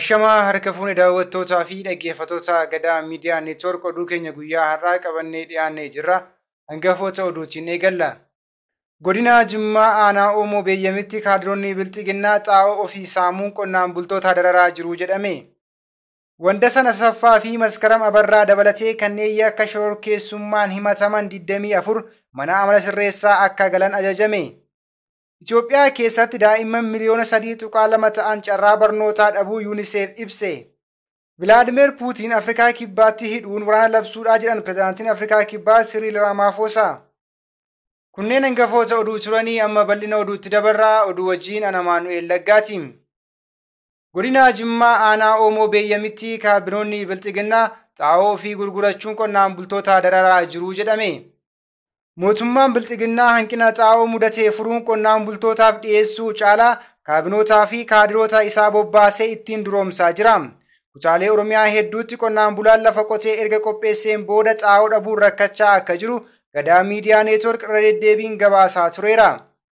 Ashamaa harka fuune daawwattootaa fi dhaggeeffattoota Gadaa Miidiyaa Neetwoork oduu keenya guyyaa har'aa qabannee dhiyaannee jirra. Hangafoota oduutiin eegalla. Godina Jimmaa aanaa Oomoo Beeyyamitti kaadiroonni Bilxiginnaa xaa'oo ofii saamuun qonnaan bultoota dararaa jiru jedhame. Wandassan Asaffaa fi Maskaram Abarraa dabalatee kanneen yakka shororkeessummaan himataman 24 mana amala sirreessaa akka galan ajajame. Itoophiyaa keessatti daa'imman miliyoona 3.2 ta'an carraa barnootaa dhabuu UNICEF ibse. Vilaadimeer Puutiin Afrikaa Kibbaatti hidhuun waraana labsuudhaa jedhan pirezidaantiin Afrikaa Kibbaa Siriil Ramaafosaa. Kunneen hangafoota oduu turanii amma bal'ina oduutti dabarraa oduu wajjin ana Maanu'eel Laggaati. Godina Jimmaa aanaa Oomoo Beeyyamitti kaabinoonni Bilxiginnaa xaa'oo ofii gurgurachuun qonnaan bultoota dararaa jiru jedhame. Mootummaan Bilxiginnaa hanqina xaa'oo mudatee furuun qonnaan bultootaaf dhiyeessuu caalaa kaabinootaa fi kaadiroota isaa bobbaasee ittiin duroomsaa jira. Kutaalee Oromiyaa hedduutti qonnaan bulaan lafa qotee erga qopheesseen booda xaa'oo dhabuun rakkachaa akka jiru Gadaa Miidiyaa Neetwoork irra deddeebiin gabaasaa tureera.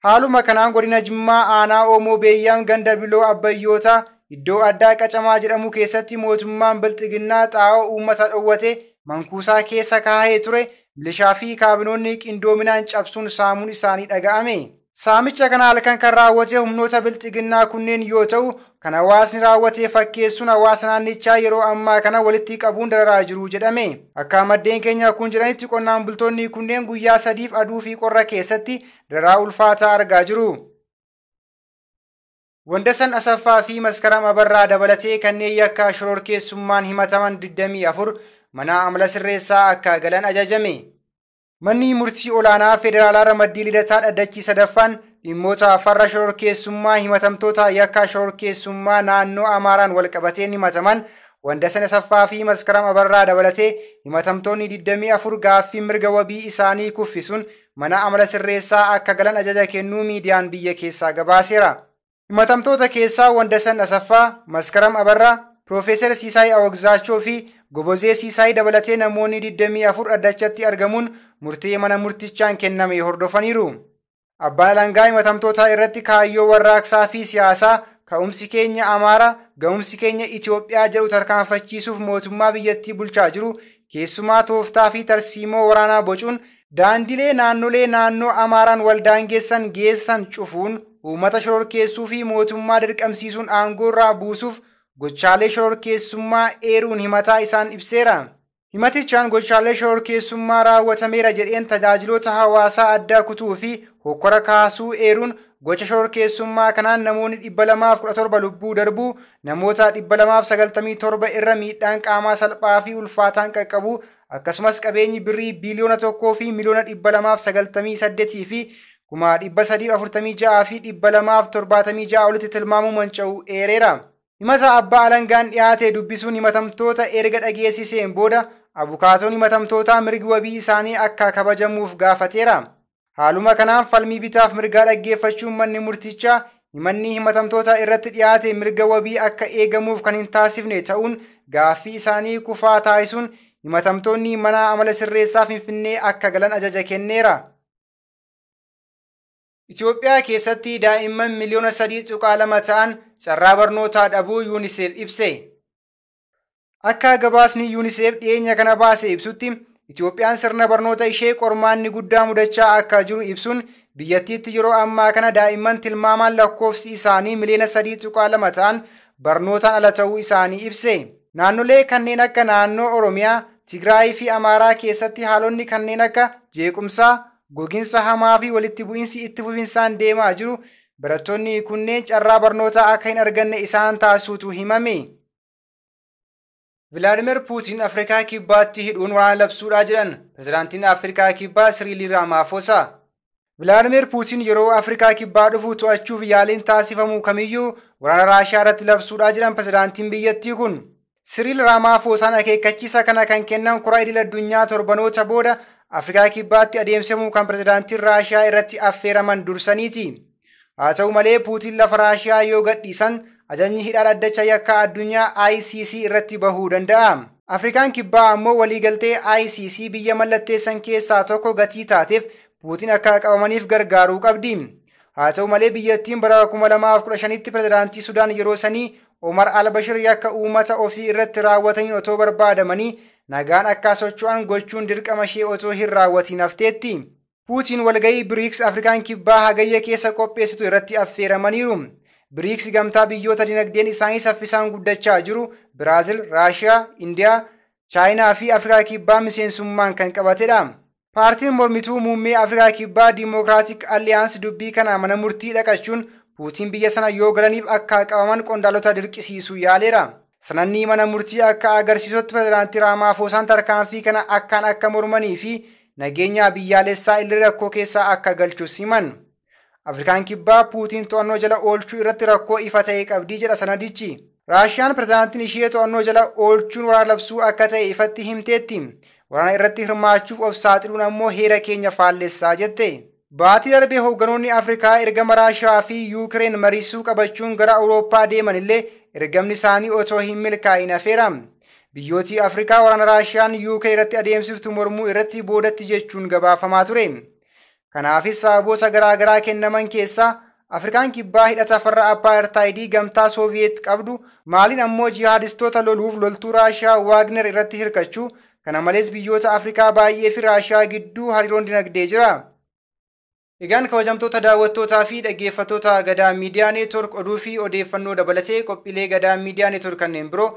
Haaluma kanaan godina Jimmaa aanaa Oomoo Beeyyaam ganda Biloo Abbayyootaa iddoo addaa Qacamaa jedhamu keessatti mootummaan Bilxiginnaa xaa'oo uummata dhowwate mankuusaa keessa kaahee ture milishaa fi kaabinoonni qindoominaan cabsuun saamuun isaanii dhaga'ame. Saamicha kana halkan kan raawwate humnoota Bilxiginnaa kunneen yoo ta'u, kan hawaasni raawwate fakkeessuun hawaasa naannichaa yeroo ammaa kana walitti qabuun dararaa jiru jedhame. Akka maddeen keenya kun jedhanitti qonnaan bultoonni kunneen guyyaa sadiif aduu fi qorra keessatti dararaa ulfaataa argaa jiru. Wandassan Asaffaa fi Maskaram Abarraa dabalatee kanneen yakka shororkeessummaan himataman 24 mana amala sirreessaa akka galan ajajame. Manni murtii olaanaa federaalaa ramaddii lidataa dhaddachii sadaffaan dhimmoota farra shororkeessummaa himatamtoota yakka shororkeessummaa naannoo Amaaraan walqabateen himataman Wandassan Asaffaa fi Maskaram Abarraa dabalatee himatamtoonni 24 gaaffii mirga wabii isaanii kuffisuun mana amala sirreessaa akka galan ajaja kennuu miidiyaan biyya keessaa gabaaseera. Himatamtoota keessaa Wandassan Asaffaa, Maskaram Abarraa, Piroofeesar Siisaay Awagzaachoo fi Gobozee Siisaay dabalatee namoonni 24 dhaddachatti argamuun murtee mana murtichaan kenname hordofaniiru. Abbaan alangaa himatamtoota irratti kaayyoo warraaqsaa fi siyaasaa ka'umsi keenya Amaara, ga'umsi keenya Itoophiyaa jedhu tarkaanfachiisuuf mootummaa biyyattii bulchaa jiru keessumaa tooftaa fi tarsiimoo waraanaa bocuun daandilee naannolee naannoo Amaaraan waldaangeessan geessan cufuun uummata shororkeessuu fi mootummaa dirqamsiisuun aangoo irraa buusuuf gochaalee shororkeessummaa eeruun himataa isaan ibseera. Himatichaan gochaalee shororkeessummaa raawwatameera jedheen tajaajiloota hawaasaa addaa kutuu fi hokkora kaasuu eeruun gocha shororkeessummaa kanaan namoonni 217 lubbuu darbuu namoota 297 irra miidhaan qaamaa salphaa fi ulfaataan qaqqabu akkasumas qabeenyi birrii biliyoona 1 fi miliyoona 298 fi 346,276 olitti tilmaamuu manca'u eereera. Himata abbaa alangaan dhiyaate dubbisuun himatamtoota erga dhageessiseen booda abukaatoon himatamtootaa mirgi wabii isaanii akka kabajamuuf gaafateera. Haaluma kanaan falmii bitaaf mirgaa dhaggeeffachuun manni murtichaa himanni himatamtoota irratti dhiyaate mirga wabii akka eegamuuf kan hin taasifne ta'uun gaaffii isaanii kufaa taasisuun himatamtoonni mana amala sirreessaa Finfinnee akka galan ajaja kenneera. Itoophiyaa keessatti daa'imman miliyoona 3.2 ta'an carraa barnootaa dhabuu UNICEF ibse. Akka gabaasni UNICEF dhiyeenya kana baase ibsutti Itoophiyaan sirna barnoota ishee qormaanni guddaa mudachaa akka jiru ibsuun biyyattiitti yeroo ammaa kana daa'imman tilmaamaan lakkoofsi isaanii miliyoona 3.2 ta'an barnootaan ala ta'uu isaanii ibse. Naannolee kanneen akka naannoo Oromiyaa, Tigraay fi Amaaraa keessatti haalonni kanneen akka jeequmsaa, gogiinsa hamaa fi walitti bu'iinsi itti fufinsaan deemaa jiru barattoonni kunneen carraa barnootaa akka hin arganne isaan taasisuutu himame. Vilaadimeer Puutiin Afrikaa Kibbaatti hidhuun waraana labsuudhaa jedhan pirezidaantiin Afrikaa Kibbaa Siriil Ramaafosaa. Vilaadimeer Puutiin yeroo Afrikaa Kibbaa dhufu to'achuuf yaaliin taasifamu kamiyyuu waraana Raashiyaa irratti labsuudhaa jedhan pirezidaantiin biyyattii kun. Siriil Ramaafosaan akeekkachiisa kana kan kennan kuraa idil addunyaa torbanoota booda Afrikaa Kibbaatti adeemsifamuu kan pirezidaantiin Raashiyaa irratti affeeraman dursaniiti. Haa ta'u malee Puutiin lafa Raashiyaa yoo gadhiisan ajajni hidhaa dhaddacha yakka addunyaa ICC irratti bahuu danda'a. Afrikaan Kibbaa ammoo waliigaltee ICC biyya mallatteessan keessaa tokko gatii taateef Puutiin akka qabamaniif gargaaruu qabdi. Haa ta'u malee biyyattiin bara 2015tti pirezidaantii Sudaan yeroo sanii Omar Albashir yakka uummata ofii irratti raawwataniin otoo barbaadamanii nagaan akka socho'an gochuun dirqama ishee otoo hin raawwatiin hafteetti. Puutiin walgahii BRICS Afrikaan Kibbaa hagayya keessa qopheessitu irratti affeeramaniiru. BRICS gamtaa biyyoota dinagdeen isaanii saffisaan guddachaa jiru Biraazil, Raashiyaa, Indiyaa, Chaayinaa fi Afrikaa Kibbaa miseensummaan kan qabatedha. Paartiin mormituu muummee Afrikaa Kibbaa Diimokiraatik Alliyaans dubbii kana mana murtii dhaqachuun Puutiin biyya sana yoo galaniif akka qabaman qondaalota dirqisiisuu yaaleera. Sananni mana murtii akka agarsiisutti pirezidaantii Raamaafoosaan tarkaanfii kana akkaan akka mormanii fi nageenya biyyaalessaa illee rakkoo keessaa akka galchus himan. Afrikaan Kibbaa Puutiin to'annoo jala oolchuu irratti rakkoo ifa ta'e qabdii jedha sanadichi. Raashiyaan pirezidaantiin ishee to'annoo jala oolchuun waraana labsuu akka ta'e ifatti himteetti. Waraana irratti hirmaachuuf of saaxiluun ammoo heera keenya faallessaa jette. Baatii darbee hoogganoonni Afrikaa ergama Raashiyaa fi Yuukireen mariisuu qabachuun gara Awurooppaa deeman illee ergamni isaanii otoo hin milkaa'in hafeera. Biyyooti Afrikaa waraana Raashiyaan Yuukireen irratti adeemsiftu mormuu irratti boodatti jechuun gabaafamaa ture. Kanaafis sababoota garaagaraa kennaman keessaa Afrikaan Kibbaa hidhata farra Appaartaayidii gamtaa Sooviyeet qabdu, maaliin ammoo jihaadistoota loluuf loltuu Raashiyaa Waagner irratti hirkachuu, kana malees biyyoota Afrikaa baay'ee fi Raashiyaa gidduu hariiroon dinagdee jira. Egaan kabajamtoota daawwattootaa fi dhaggeeffattoota Gadaa Miidiyaa Neetwork, oduu fi odeeffannoo dabalatee qophiilee Gadaa Miidiyaa Neetwork kanneen biroo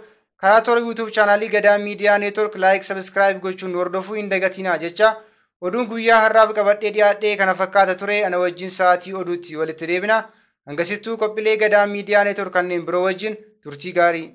karaa toora YouTube chaanaalii Gadaa Miidiyaa Neetwork like, subscribe gochuun hordofuu hin dagatinaa jecha, oduun guyyaa har'aaf qabadhee dhiyaadhee kana fakkaata ture. Ana wajjin sa'aatii oduutti walitti deebina. Hangasittuu qophiilee Gadaa Miidiyaa Neetwork kanneen biroo wajjin turtii gaarii.